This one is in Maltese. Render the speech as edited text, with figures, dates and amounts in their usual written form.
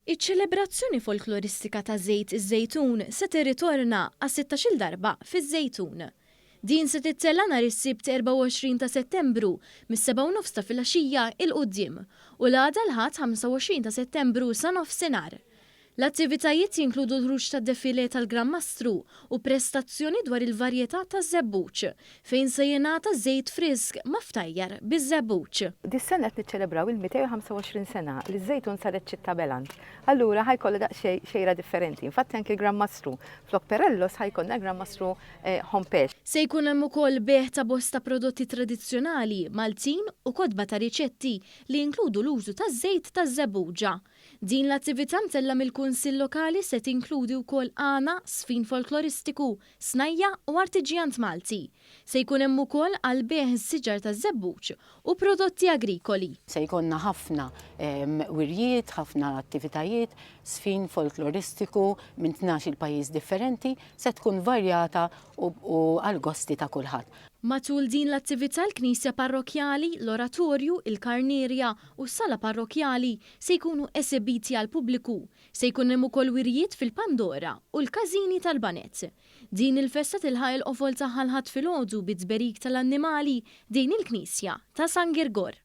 Iċ-ċelebrazzjoni folkloristika ta' Żejt iż-Żejtun se tirritorna għas-sittax-il darba fiż-Żejtun. Din se tittella' nhar is-Sibt 24 ta' Settembru mis-sebgħa u nofs ta' filgħaxija 'il quddiem u l-għada l-Ħadd 25 ta' Settembru sa nofsinhar. L-attivitajiet jinkludu l-ħruġ tad-defilé tal-Gran Mastru u prestazzjoni dwar il-varjetà taż-żebbuġ, fejn se jingħata żejt frisk ma' ftajjar biż-żebbuġ. Dis-sena qed niċċelebraw il-225 sena li ż-Żejtun saret ċittà beland. Allura ħa jkollha daqsxejn xejra differenti. Infatti anki l-Gran Mastru flok Perellos ħa jkollna l-Gran Mastru Hompesch. Se jkun hemm ukoll bejgħ ta' bosta prodotti tradizzjonali Maltin u kotba ta' riċetti li jinkludu l-użu taż-żejt taż-żebbuġa. Din l-attività mtellgħa mill-Kunsill Lokali se tinkludi wkoll għana, żfin folkloristiku, snajja' u artiġjant Malti. Se jkun hemm ukoll għall-bejgħ siġar taż-żebbuġ u prodotti agrikoli. Se jkollna ħafna wirjiet, ħafna attivitajiet, żfin folkloristiku minn tnax-il pajjiż differenti, se tkun varjata u għall-gosti ta' kulħadd. Matul din l-attività l-Knisja Parrokkjali, l-Oratorju, il-Karnierja u s-Sala Parrokkjali se jkunu esebiti għall-pubbliku. Se jkun hemm ukoll wirjiet fil-Pandora u l-każini tal-Baned. Din il-festa tilħaq il-qofol tagħha l-Ħadd filgħodu bit-tberik tal-annimali ħdejn il-Knisja ta' San Girgor.